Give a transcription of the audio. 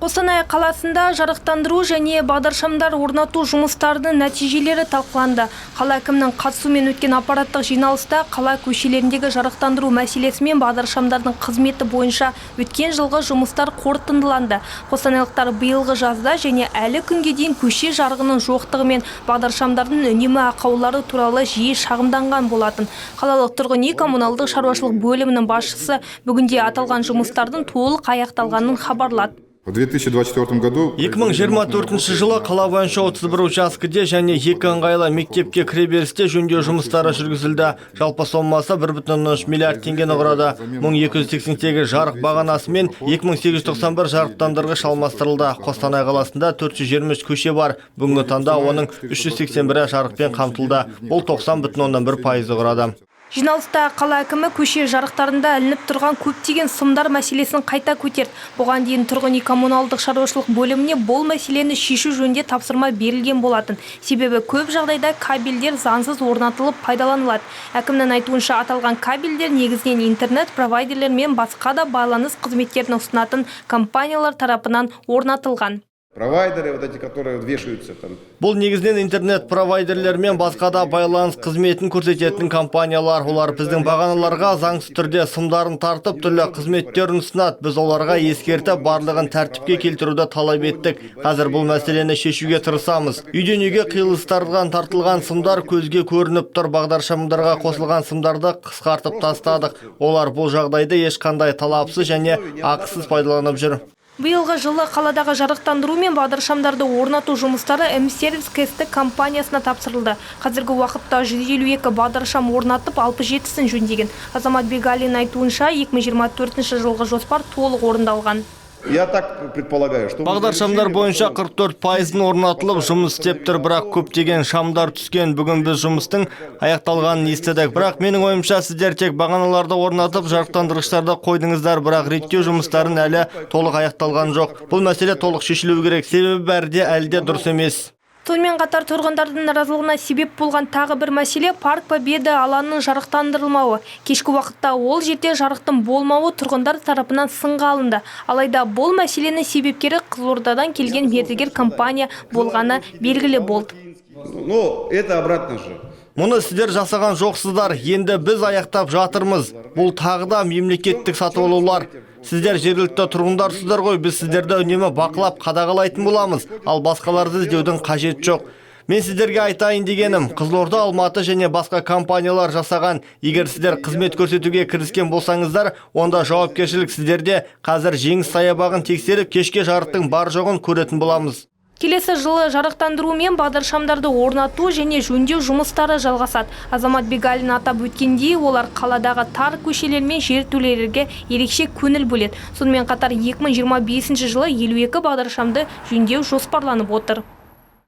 Қостанай қаласында жарықтандыру және бағдаршамдар орнату жұмыстарының нәтижелері талқыланды. Қала әкімінің қатысуымен өткен аппараттық жиналыста қала көшелеріндегі жарықтандыру мәселесі мен бағдаршамдардың қызметі бойынша өткен жылғы жұмыстар қорытындыланды. Қостанайлықтар биылғы жазда және әлі күнге дейін көше жарығының жоқтығы мен бағдаршамдардың үнемі ақаулары туралы жиі шағымданған болатын. Қалалық тұрғын үй коммуналдық шаруашылық бөлімінің басшысы бүгінде аталған жұмыстардың толық аяқталғанын хабарлады. В 2024 году 2024 жылы қала бойынша 31 учаскеде және екі ыңғайлы мектепке кіреберісте жөндеу жұмыстары жүргізілді. Жалпы сомасы 1,3 миллиард теңгені құрады. 1288 жарық бағанасы мен 2891 жарықтандырғыш алмастырылды. Қостанай қаласында 423 көше бар. Бүгінгі таңда оның 381-і жарықпен қамтылды. Бұл 90,1%-ды құрады. Жиналыста қала әкімі көше жарықтарында ілініп тұрған көптеген сымдар мәселесін қайта көтерді. Бұған дейін тұрғын үй коммуналдық шаруашылық бөліміне бұл мәселені шешу жөнінде тапсырма берілген болатын. Себебі көп жағдайда кабельдер заңсыз орнатылып, пайдаланылады. Әкімнің айтуынша, аталған кабельдер негізінен интернет провайдерлер мен басқа да байланыс қызметтерін ұсынатын компаниялар тарапынан орнатылған. Провайдеры вот эти, которые вешаются там. Бұл негізінен интернет провайдерлер мен басқа да байланыс қызметін көрсететін компаниялар. Олар біздің бағаналарға заңсыз түрде сымдарын тартып, түрлі қызметтерін ұсынады. Біз оларға ескертіп, барлығын тәртіпке келтіруді талап еттік. Қазір бұл мәселені шешуге тырысамыз. Үйден үйге қиылыстардан тартылған сымдар көзге көрініп тұр. Бағдаршамдарға қосылған сымдарды қысқартып тастадық. Олар бұл жағдайды ешқандай талапсыз және ақысыз пайдаланып жүр. Биылғы жылы қаладағы жарықтандыру мен бағдаршамдарды орнату жұмыстары М-сервис КСТ компаниясына тапсырылды. Қазіргі уақытта 152 бағдаршам орнатып, 67-сін жөндеген. Азамат Бегалин айтуынша, 2024 жылғы жоспар толық орындалған. Я так предполагаю, что Бағдаршамдар бойынша 44%-ын орнатылып, жұмыс істеп тұр, бірақ көптеген шамдар түскен. Бүгін біз жұмыстың аяқталғанын естідік. Бірақ менің ойымша, сіздер тек бағаналарды орнатып, жарықтандырғыштарды қойдыңыздар, бірақ реттеу жұмыстарын әлі толық аяқталған жоқ. Бұл мәселе толық шешілуі керек, себебі бәрі де әлі де дұрыс емес. Сонымен қатар тұрғындардың наразылығына себеп болған тағы бір мәселе – Парк Победы алаңының жарықтандырылмауы. Кешкі уақытта ол жерде жарықтың болмауы тұрғындар тарапынан сынға алынды. Алайда бұл мәселенің себепкері Қызылордадан келген мердігер компания болғаны белгілі болды. Ну, это обратно же. Мұны сіздер жасаған жоқсыздар, енді біз аяқтап жатырмыз. Бұл тағы да мемлекеттік сатып алулар. Сіздер жергілікті тұрғындарсыздар ғой, біз сіздерді үнемі бақылап, қадағалайтын боламыз, ал басқаларды іздеудің қажеті жоқ. Мен сіздерге айтайын дегенім, Қызылорда, Алматы және басқа компаниялар жасаған. Егер сіздер қызмет көрсетуге кіріскен болсаңыздар, онда жауапкершілік сіздерде. Қазір Жеңіс саябағын тексеріп, кешке жарықтың бар жоғын көретін боламыз. Келесі жылы жарықтандыру мен бағдаршамдарды орнату және жөндеу жұмыстары жалғасады. Азамат Бегалин атап өткендей, олар қаладағы тар көшелер мен жертөлелерге ерекше көңіл бөледі. Сонымен қатар 2025 жылы 52 бағдаршамды жөндеу жоспарланып отыр.